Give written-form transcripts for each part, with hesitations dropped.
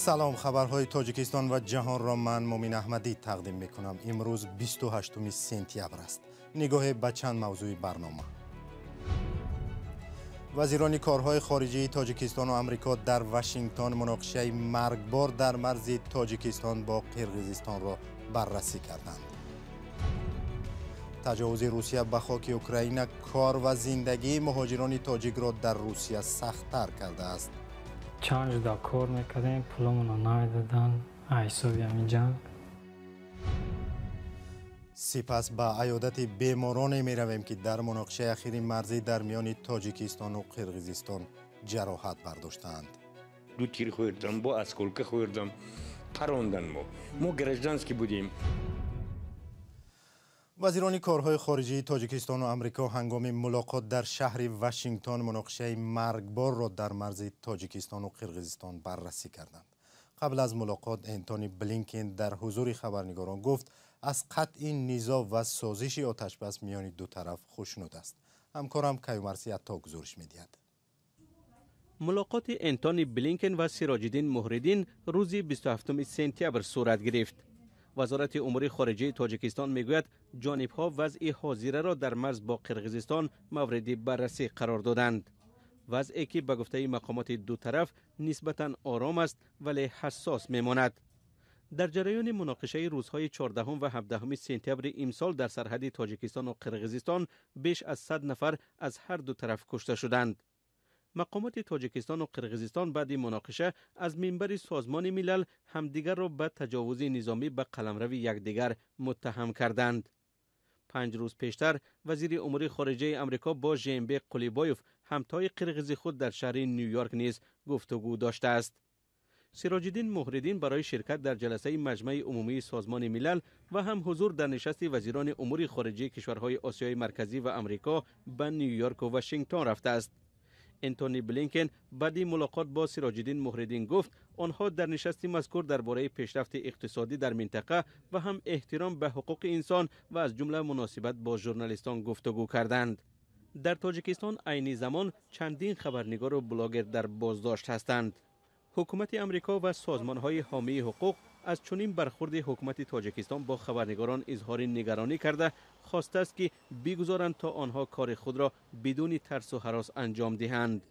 Салом, хабарҳои Тоҷикистон ва ҷаҳонро ман Мумин Аҳмадӣ тақдим мекунам. Имрӯз 28 сентябр аст. Нигоҳе ба чанд мавзӯи барнома. Вазирони корҳои хориҷии Тоҷикистон ва Амрико дар Вашингтон муноқишаи маргбор дар марзи Тоҷикистон бо Қирғизистонро баррасӣ карданд. Таҷовузи Русия ба хоки Украина кор ва зиндагии муҳоҷирони тоҷикро дар Русия сахттар кардааст. Чанд ҷуда кор мекардем, пуломонро намедоданд, ҳисоби ҳамин ҷанг. Сипас ба аёдати бемороне меравем, ки дар муноқишаи ахири марзӣ дар миёни Тоҷикистону Қирғизистон ҷароҳат бардоштаанд. Ду тир хӯрдам, бо осколка хӯрдам, парондан мо. Мо гражданский будем. Вазирони корҳои хориҷии Тоҷикистону Амрико ҳангоми мулоқот дар шаҳри Вашингтон муноқишаи маргборро дар марзи Тоҷикистону Қирғизистон баррасӣ карданд. Қабл аз мулоқот Энтони Блинкен дар ҳузури хабарнигорон гуфт, аз қатъи низоъ ва созиши оташбас миёни ду тараф хушнуд аст. Ҳамкорам Каюмарси Атто гузориш медиҳад. Мулоқоти Энтони Блинкен ва Сироҷиддин Муҳриддин рӯзи 27 сентябр сурат гирифт. Вазорати умури хориҷии Тоҷикистон мегӯяд, ҷонибҳо вазъи ҳозираро дар марз бо Қирғизистон мавриди баррасӣ қарор доданд. Вазъе ки ба гуфтаи мақомоти ду тараф нисбатан ором аст, вале ҳассос мемонад. Дар ҷараёни муноқишаи рӯзҳои 14 ва 17 сентябри имсол дар сарҳади Тоҷикистону Қирғизистон беш аз 100 нафар аз ҳар ду тараф кушта шуданд. Мақомоти Тоҷикистону Қирғизистон баъди муноқиша аз минбари Созмони Милал ҳамдигарро ба таҷовузи низомӣ ба қаламрави якдигар муттаҳам карданд. 5 рӯз пештар вазири умури хориҷаи Амрико бо Жээнбек Қулибоев, ҳамтои қирғизи худ, дар шаҳри Ню-Йорк низ гуфтугӯ доштааст. Сироҷиддин Муҳриддин барои ширкат дар ҷаласаи Маҷмаи Умумии Созмони Милал ва ҳам ҳузур дар нишасти вазирони умури хориҷии кишварҳои Осиёи Марказӣ ва Амрико ба Ню-Йорку Вашингтон рафтааст. Энтони Блинкен баъди мулоқот бо Сироҷиддин Муҳриддин гуфт, онҳо дар нишасти мазкур дар бораи пешрафти иқтисодӣ дар минтақа ва ҳам эҳтиром ба ҳуқуқи инсон ва аз ҷумла муносибат бо журналистон гуфтугӯ карданд. Дар Тоҷикистон айни замон чандин хабарнигору блогер дар боздошт ҳастанд. Ҳукумати Амрико ва созмонҳои ҳомии ҳуқуқ аз чунин бархурди ҳукумати Тоҷикистон бо хабарнигорон изҳори нигаронӣ карда, хостааст, ки бигузоранд то онҳо кори худро бидуни тарсу ҳарос анҷом диҳанд.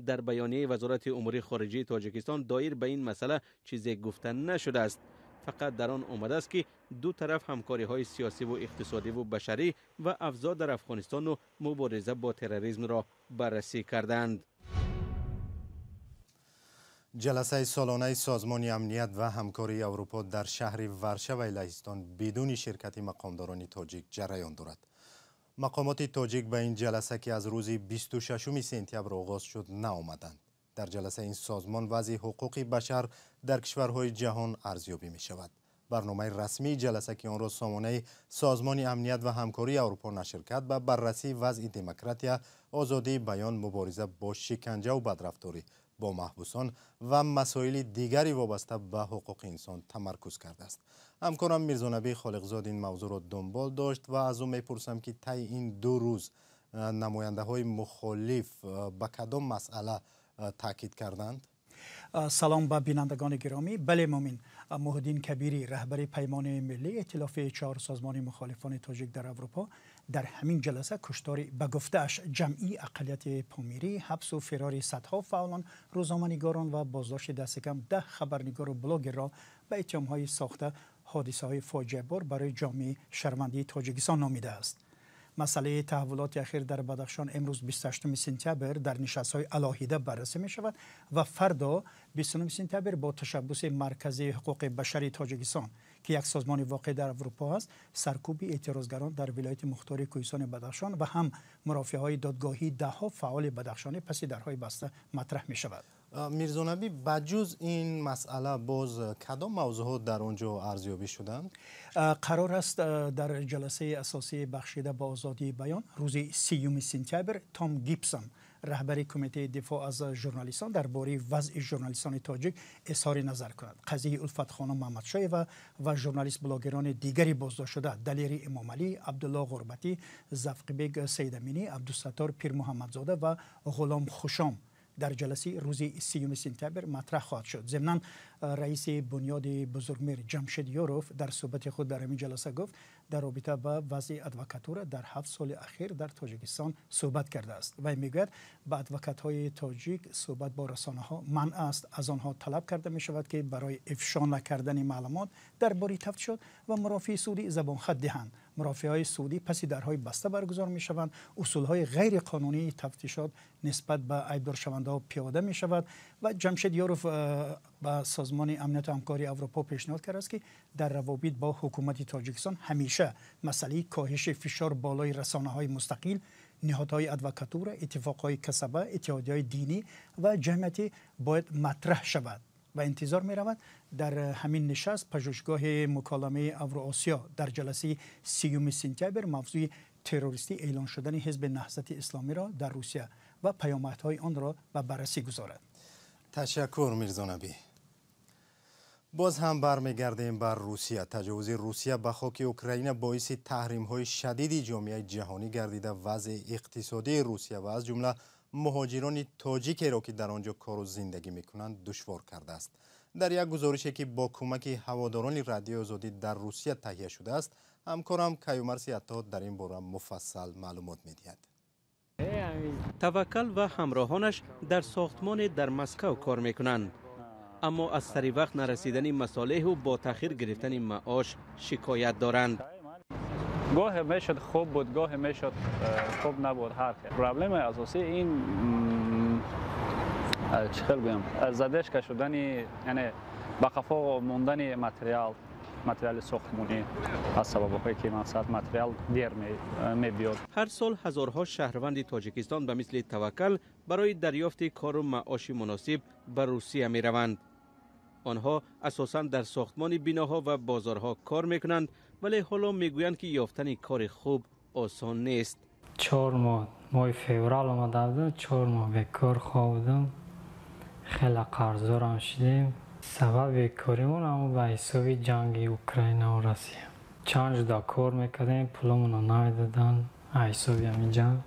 Дар баёнияи Вазорати умури хориҷии Тоҷикистон доир ба ин масъала чизе гуфта нашудааст. Фақат дар он омадааст, ки ду тараф ҳамкориҳои сиёсиву иқтисодиву башарӣ ва авзоъ дар Афғонистону мубориза бо терроризмро баррасӣ карданд. Ҷаласаи солонаи Созмони амният ва ҳамкории Аврупо дар шаҳри Варшаваи Лаҳистон бидуни ширкати мақомдорони тоҷик ҷараён дорад. Мақомоти тоҷик ба ин ҷаласа, ки аз рӯзи 26 сентябр оғоз шуд, наомаданд. Дар ҷаласаи ин созмон вазъи ҳуқуқи башар дар кишварҳои ҷаҳон арзёбӣ мешавад. Барномаи расмии ҷаласа, ки онро сомонаи Созмони амният ва ҳамкории Аврупо нашр кард, ба баррасии вазъи демократия, озодии баён, мубориза бо шиканҷаву бадрафторӣ бо маҳбусон ва масоили дигари вобаста ба ҳуқуқи инсон тамаркуз кардааст. Ҳамкорам Мирзонабӣ Холиқзод ин мавзӯъро дунбол дошт ва аз ӯ мепурсам, ки таи ин 2 рӯз намояндаҳои мухолиф ба кадом масъала таъкид карданд? Салом ба бинандагони гиромӣ. Бале Мумин, Муҳиддин Кабирӣ, раҳбари Паймони Миллӣ, иттилофи 4 созмони мухолифони тоҷик дар Аврупо, дар ҳамин ҷаласа куштори ба гуфтааш ҷамъии ақаллияти помирӣ, ҳабсу фирори садҳо фаъолон, рӯзноманигорон ва боздошти дастикам 10 хабарнигору блогерро ба иттиҳомҳои сохта ҳодисаҳои фоҷиабор барои ҷомеаи шаҳрвандии Тоҷикистон номидааст. Масъалаи таҳаввулоти ахир дар Бадахшон имрӯз 28 сентябр дар нишастҳои алоҳида баррасӣ мешавад ва фардо 29 сентябр бо ташаббуси Маркази ҳуқуқи башари Тоҷикистон, ки як созмони воқеъ дар Аврупо аст, саркӯби эътирозгарон дар вилояти мухтори Кӯҳистони Бадахшон ва ҳам мурофиаҳои додгоҳии даҳҳо фаъоли бадахшонӣ паси дарҳои баста матраҳ мешавад. Мирзонабӣ, ба ҷуз ин масъала боз кадом мавзӯъҳо дар он ҷо арзёбӣ шуданд? Қарор аст дар ҷаласаи асосии бахшида ба озодии баён рӯзи 30 сентябр Том Гибсон, раҳбари Кумитаи дифоъ аз журналистон, дар бораи вазъи журналистони тоҷик изҳори назар кунад. Қазияи Улфатхонум Маҳмадшоева ва журналист-блогерони дигари боздоштшуда Далери Эмомалӣ, Абдулло Ғурбатӣ, Завқибек Саидаминӣ, Абдусаттор Пирмуҳаммадзода ва Ғулом Хушом дар ҷаласаи рӯзи 30 сентябр матраҳ хоҳад шуд. Зимнан раиси бунёди Бузургмир Ҷамшед Ёров дар суҳбати худ дар ҳамин ҷаласа гуфт, дар робита ба вазъи адвокатура дар 7 соли ахир дар Тоҷикистон суҳбат кардааст. Вай мегӯяд, ба адвокатҳои тоҷик суҳбат бо расонаҳо манъ аст. Аз онҳо талаб карда мешавад, ки барои ифшо накардани маълумот дар бораи тафтишот ва мурофиаи судӣ забонхат диҳанд. Мурофиаҳои судӣ паси дарҳои баста баргузор мешаванд. Усулҳои ғайриқонунии тафтишот нисбат ба айбдоршавандаҳо пиёда мешавад. Ва Ҷамшед Ёров ба Созмони Амнияту Ҳамкории Аврупо пешниҳод кардааст, ки дар равобит бо ҳукумати Тоҷикистон ҳамеша масъалаи коҳиши фишор болои расонаҳои мустақил, ниҳодҳои адвокатура, иттифоқҳои касаба, иттиҳодияҳои динӣ ва ҷамъиятӣ бояд матраҳ шавад. Ва интизор меравад, дар ҳамин нишаст пажӯҳишгоҳи муколамаи Авроосиё дар ҷаласаи 30 сентябр мавзӯи террористӣ эълон шудани Ҳизби Наҳзати Исломиро дар Русия ва паёмадҳои онро ба баррасӣ гузорад. Ташаккур, Мирзонабӣ. Боз ҳам бармегардем бар Русия. Таҷовузи Русия ба хоки Украина боиси таҳримҳои шадиди ҷомеаи ҷаҳонӣ гардида, вазъи иқтисодии Русия ва аз ҷумла муҳоҷирони тоҷикеро, ки дар он ҷо кору зиндагӣ мекунанд, душвор кардааст. Дар як гузорише, ки бо кӯмаки ҳаводорони Радиои Озодӣ дар Русия таҳия шудааст, ҳамкорам Каюмарси Ато дар ин бора муфассал маълумот медиҳад. Таваккал ва ҳамроҳонаш дар сохтмоне дар Москав кор мекунанд, аммо аз сари вақт нарасидани масолеҳу бо таъхир гирифтани маош шикоят доранд. Гоҳе мешуд хуб буд, гоҳе мешуд хуб набуд. Ҳар проблемаи асосӣ ин, чӣ хел гӯям, задержка шудани, яъне ба қафо мондани материали сохтмонӣ аз сабабҳое ки мақсад материал дер мебиёд. Ҳар сол ҳазорҳо шаҳрванди Тоҷикистон ба мисли Таваккал барои дарёфти кору маоши муносиб ба Русия мераванд. Онҳо асосан дар сохтмони биноҳо ва бозорҳо кор мекунанд, вале ҳоло мегӯянд, ки ёфтани кори хуб осон нест. 4 моҳ, моҳи феврал омада будам, 4 моҳ бекор хоб будам. Хеле қарздорам шудем. Сабаби бекоримон ҳамон ба ҳисоби ҷанги Украинаву Россия. Чанд ҷуда кор мекардем, пуломонро намедоданд аз ҳисоби ҳамин ҷанг.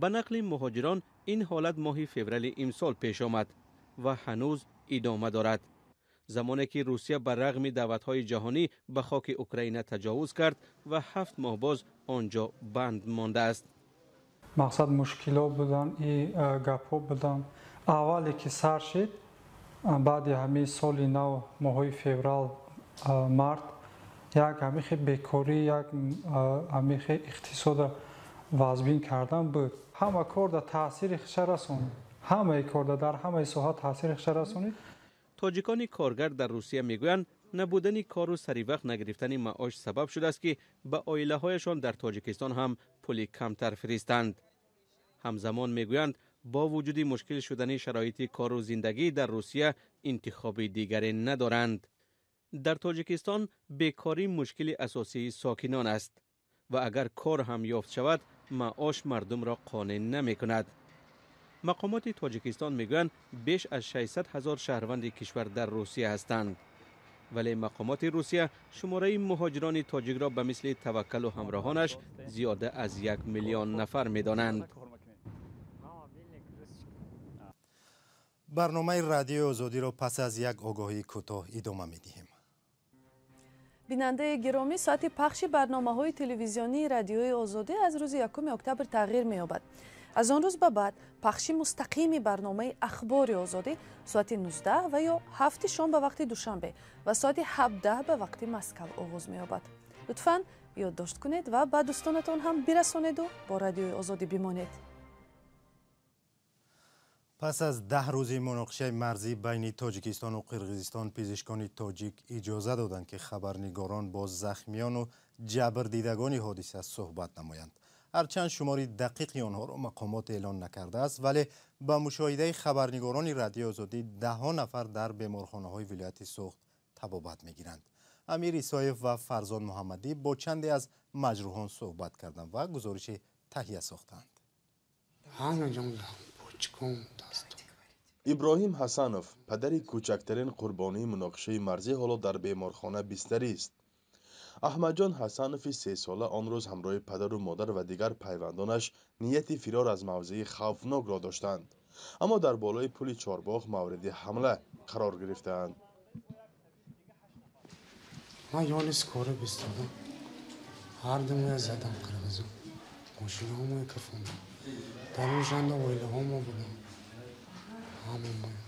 Ба нақли муҳоҷирон, ин ҳолат моҳи феврали имсол пеш омад ва ҳанӯз идома дорад. Замоне ки Русия ба рағми даъватҳои ҷаҳонӣ ба хоки Украина таҷовуз кард ва 7 моҳ боз он ҷо банд мондааст. Мақсад мушкилот будан и гапҳо будан. Аввале ки сар шид, баъди ҳамин соли нав, моҳҳои феврал, март, як ҳамихе бекорӣ, як ҳамихе иқтисода вазбин кардан буд. Ҳама кор да таъсири хиша расонид. Ҳамаи кор да дар ҳамаи соҳа таъсири хиша расонид. Тоҷикони коргар дар Русия мегӯянд, набудани кору саривақт нагирифтани маош сабаб шудааст, ки ба оилаҳояшон дар Тоҷикистон ҳам пули камтар фиристанд. Ҳамзамон мегӯянд, бо вуҷуди мушкил шудани шароити кору зиндагӣ дар Русия интихоби дигаре надоранд. Дар Тоҷикистон бекорӣ мушкили асосии сокинон аст ва агар кор ҳам ёфт шавад, маош мардумро қонеъ намекунад. Мақомоти Тоҷикистон мегӯянд, беш аз 600 ҳазор шаҳрванди кишвар дар Русия ҳастанд. Вале мақомоти Русия шумораи муҳоҷирони тоҷикро ба мисли Таваккалу ҳамроҳонаш зиёда аз 1 миллион нафар медонанд. Барномаи Радиои Озодиро пас аз як огоҳии кӯтоҳ идома медиҳем. Бинандаи гиромӣ, соати пахши барномаҳои телевизионии Радиои Озодӣ аз рӯзи 1 октябр тағйир меёбад. Аз он рӯз ба баъд пахши мустақими барномаи Ахбори Озодӣ соати 19 ва ё 7 шом ба вақти Душанбе ва соати 17 ба вақти Москав оғоз меёбад. Лутфан ёддошт кунед ва ба дӯстонатон ҳам бирасонеду бо Радиои Озодӣ бимонед. Пас аз 10 рӯзи муноқишаи марзӣ байни Тоҷикистону Қирғизистон, пизишкони тоҷик иҷоза доданд, ки хабарнигорон бо захмиёну ҷабрдидагони ҳодиса суҳбат намоянд. Ҳарчанд шумори дақиқи онҳоро мақомот эълон накардааст, вале ба мушоҳидаи хабарнигорони Радиои Озодӣ даҳҳо нафар дар беморхонаҳои вилояти Суғд табобат мегиранд. Амир Исоев ва Фарзон Муҳаммадӣ бо чанде аз маҷрӯҳон суҳбат карданд ва гузориши таҳия сохтанд. Иброҳим Ҳасанов, падари кӯчактарин қурбонии муноқишаи марзӣ, ҳоло дар беморхона бистарист. Аҳмадҷон Ҳасанови 3-сола он рӯз ҳамроҳи падару модар ва дигар пайвандонаш нияти фирор аз мавзеи хавфнокро доштанд. Аммо дар болои пули Чорбоғ мавриди ҳамла қарор гирифтаанд. Ман ёни скоро бистодам. Ҳар думоя задам қирғизо. Мошинаҳомоя кафондам. Дар он жанда оилаҳомо будам. Ҳамамоя.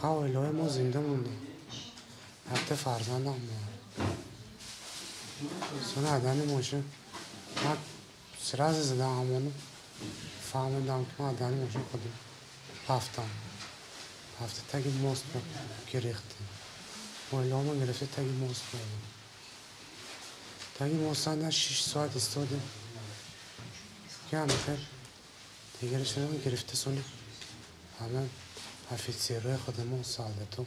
Ха оилаҳои мо зинда мондам. Ҳатто фарзандам морд. Сони адани мошин ман сразу задам ҳамону фаҳмидам ки ман адани мошин худим рафтам. Рафта таги мост гирехтем. Оилаҳомо гирифта таги мост бурдам. Таги мост 6 соат истодем. Ки ҳамихел дигарашро гирифта сони ҳама офитсерҳои худамо солдато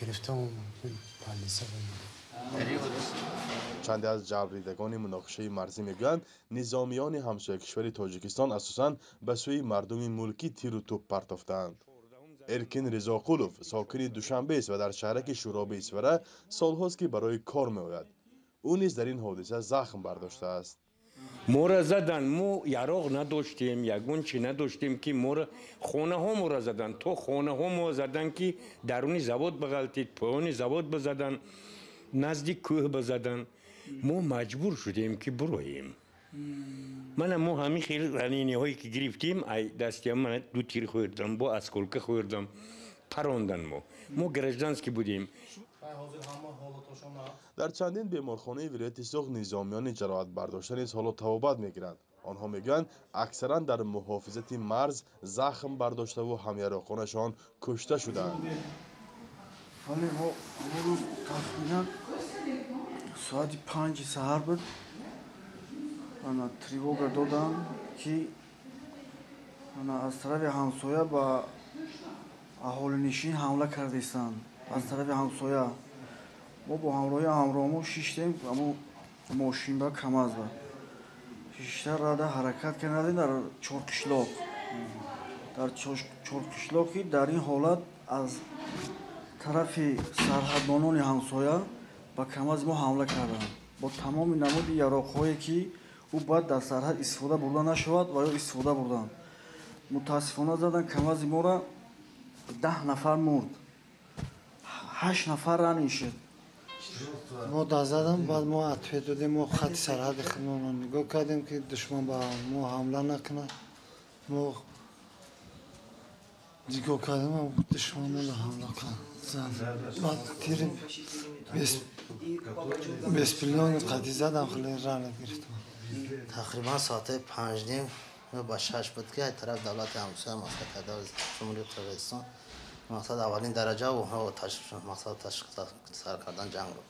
гирифта омад полиса омад. Чанде аз ҷалбдидагони муноқишаи марзӣ мегӯянд, низомиёни ҳамсоякишвари Тоҷикистон асосан ба сӯи мардуми мулкӣ тиру тӯб партофтаанд. Эркин Ризоқулов сокини Душанбест ва дар шаҳраки Шӯроби Исфара солҳост, ки барои кор меояд. Ӯ низ дар ин ҳодиса захм бардоштааст. Моро задан, мо яроқ надоштем, ягон чи надоштем, ки моро хонаҳо моро задан, то хонаҳо мо задан, ки даруни завод бағалтид, поёни завод бизадан, назди кӯҳ бизадан. Мо маҷбур шудем, ки буроем. Мана мо ҳамин хел ранениҳое ки гирифтем, ай дастиам мана ду тир хӯрдам, бо осколка хӯрдам, парондан мо. Мо гражданский будем. Дар чандин беморхонаи вилояти Суғд низомиёни ҷароҳатбардошта низ ҳоло табобат мегиранд. Онҳо мегӯянд, аксаран дар муҳофизати марз захм бардоштаву ҳамяроқонашон кушта шудаанд. Вале мо рӯз тахминан соати 5 саҳар буд, ана тревога доданд, ки ана аз тарафи ҳамсоя ба аҳолинишин ҳамла кардистанд. Аз тарафи ҳамсоя мо бо ҳамроҳи ҳамроҳмо шиштем, амо мошинба КамАЗба шишта рада ҳаракат кардем дар Чорқишлоқ. Дар Чорқишлоқи дар ин ҳолат аз тарафи сарҳадбонони ҳамсоя ба КамАЗи мо ҳамла карданд бо тамоми намуди яроқҳое, ки ӯ бояд дар сарҳад истифода бурда нашавад ва ё истифода бурданд. Мутаассифона задан КамАЗи моро, 10 нафар мурд, 8 нафар ранен шуд. Мо да задам, баъд мо ответ додем, мо хати сарҳади худмонро нигоҳ кардем, ки душман ба мо ҳамла накунад. Мо нигоҳ кардем, душман моро ҳамла кард. Баъд тири беспилотник қадӣ задам, хеле рана гирифтам. Тақрибан соати 5:30 ё ба 6 буд, ки аз тараф давлати ҳамсоя, мақсад Ҷумҳурии Қирғизистон, мақсад аввалин дараҷа онҳо мақсад сар кардан ҷангро.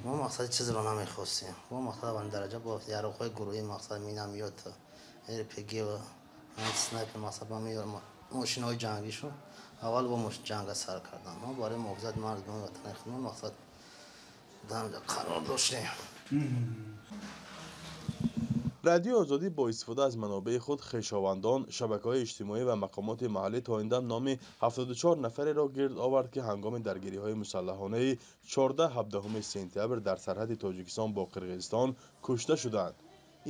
Мо мақсади чизро намехостем. Мо мақсад аввалин дараҷа бо яроқҳои гурӯҳӣ, мақсад миномёт, РПГ ва снайпер, мақсад ба мошинҳои ҷангишон аввал бо ҷанга сар кардан. Мо барои муҳофизати мардуми ватани худмон мақсад қарор доштем. Радиои Озодӣ бо истифода аз манобеи худ, хешовандон, шабакаҳои иҷтимоӣ ва мақомоти маҳаллӣ то ин дам номи 74 нафареро гирд овард, ки ҳангоми даргириҳои мусаллаҳонаи 14-17 сентябр дар сарҳади Тоҷикистон бо Қирғизистон кушта шуданд.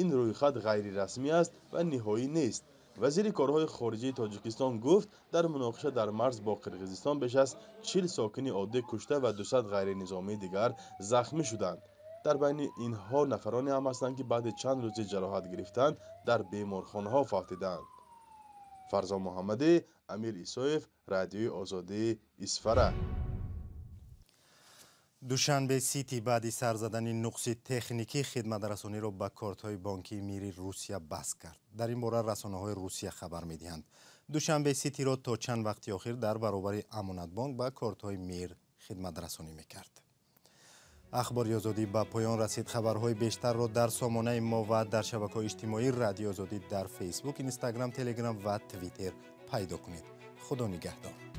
Ин рӯйхат ғайрирасмӣ аст ва ниҳоӣ нест. Вазири корҳои хориҷии Тоҷикистон гуфт, дар муноқиша дар марз бо Қирғизистон беш аз 40 сокини оддӣ кушта ва 200 ғайринизомии дигар захмӣ шуданд. Дар байни инҳо нафароне ҳам ҳастанд, ки баъди чанд рӯзи ҷароҳат гирифтан дар беморхонаҳо фавтиданд. Фарзон Муҳаммадӣ, Амир Исоев, Радиои Озодӣ, Исфара. Душанбе Сити баъди сар задани нуқси техникӣ хидматрасониро ба кортҳои бонкии Мири Русия баст кард. Дар ин бора расонаҳои Русия хабар медиҳанд. Душанбе Ситиро то чанд вақти охир дар баробари Амонатбонк ба кортҳои Мир хидматрасонӣ мекард. Ахбори Озодӣ ба поён расид. Хабарҳои бештарро дар сомонаи мо ва дар шабакаҳои иҷтимоии Радиои Озодӣ дар Фейсбук, Инстаграм, Телеграм ва Твиттер пайдо кунед. Худо нигаҳдор.